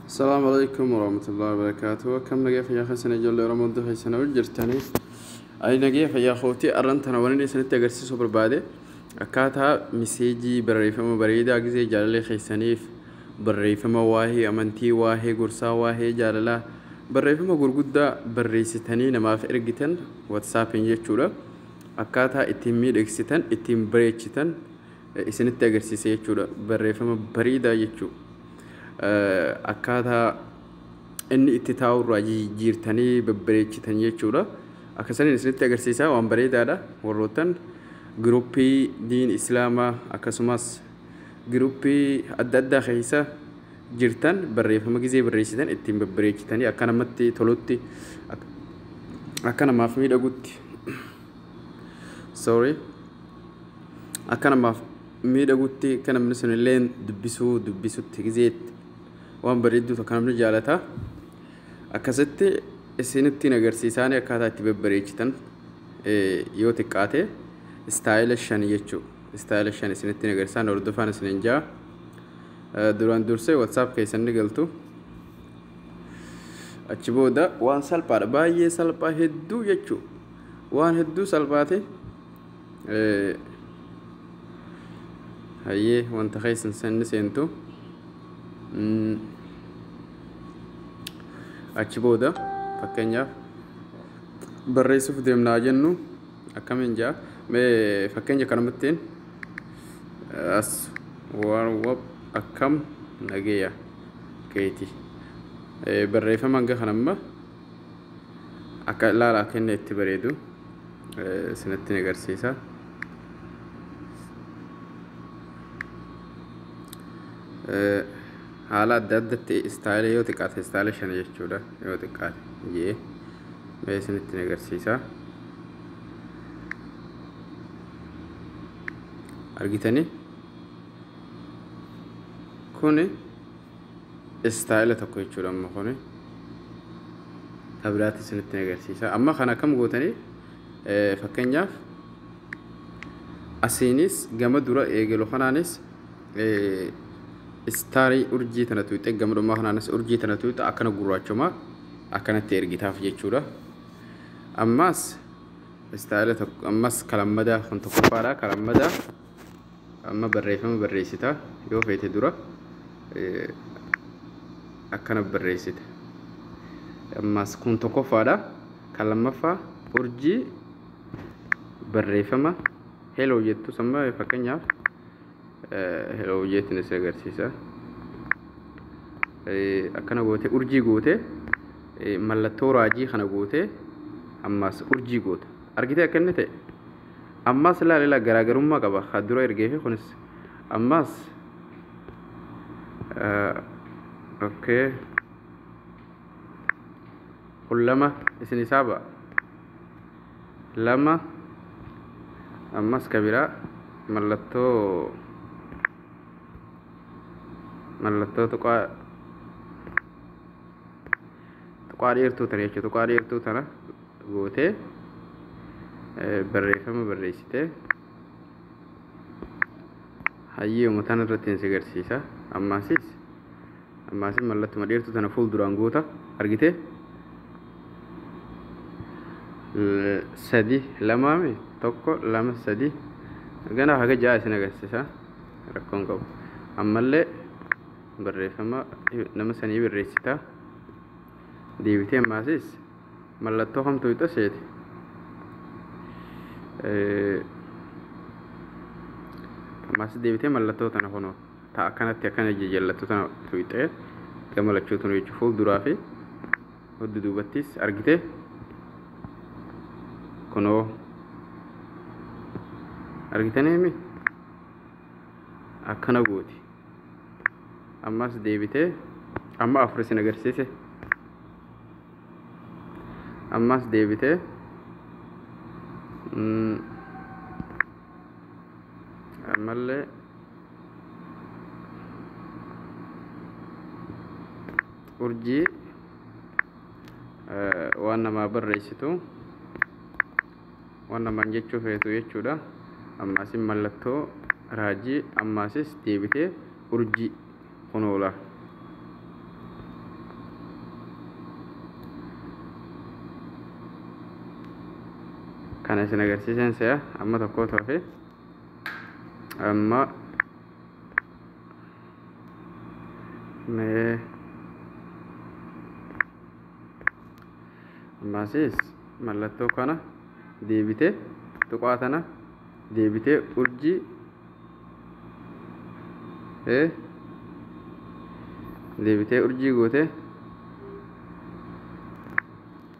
Asalaamu alaikum warahmatullahi wabarakatuh. Akkam nagee fayyaa keessan ijoollee Oromoo hundi keessan hojjettanii? Ani nagee fayyaa kootii. Arran tana waan inni isinitti agarsiisuu barbaade akkaataa message barreeffama bareedaa gisee jaalallee keessaniif barreeffama waa'ee amantii, waa'ee gorsaa, waa'ee jaalalaa, barreeffama gurguddaa barreessitanii namaaf ergitan WhatsAppiin jechuudha. Akkaataa ittiin miidhagsitan, ittiin bareechitan isinitti agarsiisa jechuudha. Barreeffama bareedaa jechuudha. Akkaataa inni itti taa'u irraa jijjiirtanii babbareechitan jechuudha. Akkasaniin isinitti agarsiisa, waan bareedaadha. Warroottan giruppii diin islaamaa akkasumas giruppii adda addaa keessa jirtan barreeffama gizee barreessitan ittiin babbareechitanii akka namatti tolutti, akka namaaf miidhagutti, sorry, akka namaaf miidhagutti, akka namni sun illee dubbisuu dubbisutti gizeetti waan bareedduu tokko namni jaalata. Akkasitti isinittiin agarsiisaanii akkaataa itti babbareechitan yoo xiqqaate style 5 jechuudha. Style 5 isinittiin agarsiisan, hordofaan isinin jaa. Duraan dursee WhatsApp keessan ni galtu. Achi booda waan salphaadha, baay'ee salphaa hedduu jechuudha. Waan hedduu salphaate. Hayyee, wanta keessan sanni seentu. Achi booda fakkeenyaaf barreessuuf deemnaa jennu, akkamiin jaa, mee fakkeenya kanumattiin as warwab akkam nageeya keeti, barreeffama hanga kanamma akka ilaala, akka inni itti bareedu isinitti agarsiisa. Haala adda addatti style yoo xiqqaate style 5 jechuudha, yoo xiqqaate jee mee isinitti agarsiisa. Argitanii, kuni style tokko jechuudha. Amma kuni tabiraatti isinitti agarsiisa. Amma kana akkam gootanii, fakkeenyaaf asiinis gama dura eegalu kanaanis star urjii tana tuuxee, gama dhumaa kanaanis urjii tana tuuxe, akkana gurraachuma akkanatti ergitaaf jechuudha. Ammas style tokko, ammas kalammadaa kun tokkoffaadha. Kalammadaa amma barreeffama barreessita, yoo feete dura akkana barreessita. Ammas kun tokkoffaadha. Kan lammaffaa urjii barreeffama hello jettu samma, fakkeenyaaf hello jettin isin agarsiisa. Akkana goote, urjii goote, mallattoo raajii kana goote, ammas urjii goota. Argitee akka inni ta'e? Ammas ilaali, ilaa, garaagarummaa qaba kan dura ergee fi kunis. Ammas okay, kun lama isin isaa ba'a, lama. Ammas ka biraa mallattoo tuqaa, tuqaa dheertuu tana jechuudha. Tuqaa dheertuu tana gootee barreeffama barreessitee, hayyeema tana irratti si agarsiisa. Ammaasis mallattuma dheertuu tana fuulduraan goota. Argitee, sadi, lamaami, tokko, lama, sadi, gana haga ja'a isin agarsiisa, rakkoon qabu. Ammallee barreeffama nama sanii barreessita, deebitee ammaasis mallattoo kamtu hixa seete, ammaas deebitee mallattoo tana kunoo ta akkanatti akkana jajallattu tana tuqxee, gama lachuu tunu jechuun fuulduraa fi huddu duubattis. Argitee, kunoo argitanii akkana gooti. Ammas deebitee, amma afur isin agarsiise. Ammas deebitee ammallee urjii waan namaa barreessitu, waan namaan jechuu feetu jechuudha. Ammaasin mallattoo raajii, ammaasis deebitee urjii kunoola. Kana isin agarsiisan se'a amma tokko hafe. Amma mee ammasis mallattoo kana deebitee tuqaa tana deebitee urjii deebitee urjii gootee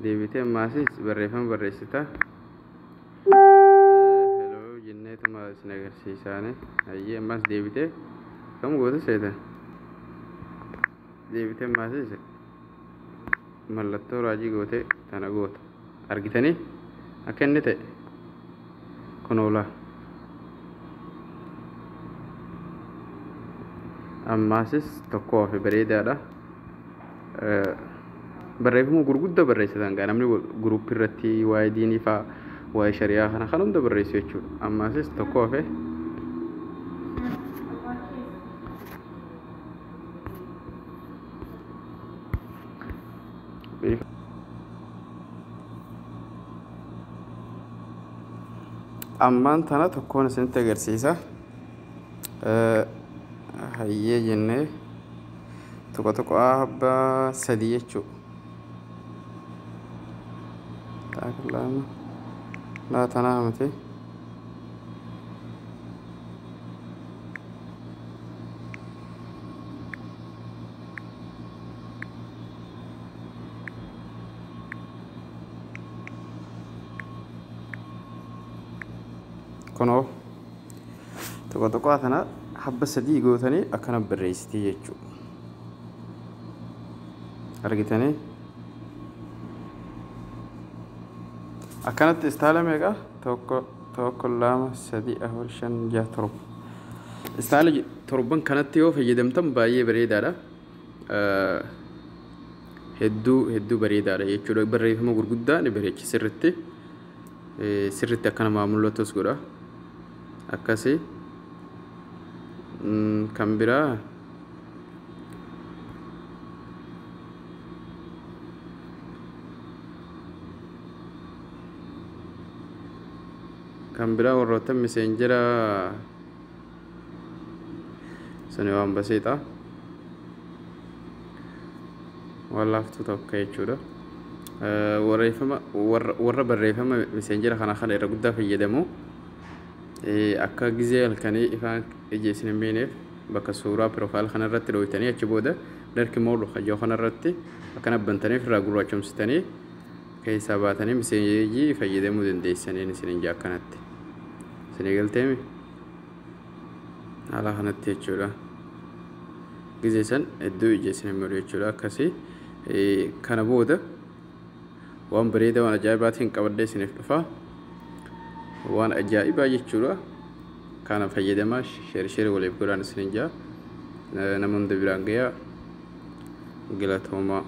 deebitee ammasis barreeffama barreessita. Hello jenneetuma isin agarsiisaani. Hayyee ammas deebitee kam goota seeta? Deebitee ammasis mallattoo raajii gootee tana goota. Argitanii akka inni ta'e kun oolaa. Ammaasis tokko hafe bareedaadha. Barreeffama gurguddaa barreessitan gaa namni guruppii irratti waa'ee diinii fa'aa waa'ee shari'aa kana kan hunda barreessu jechuudha. Ammaasis tokko hafe. Ammaan tana tokkoon isinitti agarsiisa. Hayyee jennee tokko tokko abbaa sadii jechuudha. Takka lama laa tanaa miti. Kunoo tokko tokko tana habba sadii gootanii akkana barreessitii jechuudha. Argitanii akkanatti istaala meeqa? Tokko tokko lama sadii afur shan jaha torba. Istaala torban kanatti yoo fayyadamtan baay'ee bareedaadha. Hedduu hedduu bareedaadha jechuudha. Barreeffama gurguddaa ni bareecha sirritti. Sirritti akka namaa mul'atus godha. Akkasii kan biraa warroota miseenjera suni waan basiixa waan laaftuu tokko jechuudha. Warreeffama warra barreeffama miseenjera kana kana irra guddaa fayyadamu akka gizee halkanii ifaan ija isin hin miineef bakka suuraa piroofaayil kana irratti dhooytanii achi booda darki moodhu kajoo kana irratti akkana bantanii ofirraa gurraachomsitanii keessaa baatanii miseenjii fayyadamuu dandeessaniin isin hin akkanatti. Isin galteemi haala kanatti jechuudha. Gizee san hedduu ija isin hin miidhu jechuudha. Akkasii kana booda waan bareedaa waan ajaa'ibaatiin qabadhee isiniif dhufa. Waan ajaa'ibaa jechuudha. Kana fayyadamaa sheer sheer waliif godhaan isin jaa. Nama hunda biraan gayaa. Galatoomaa.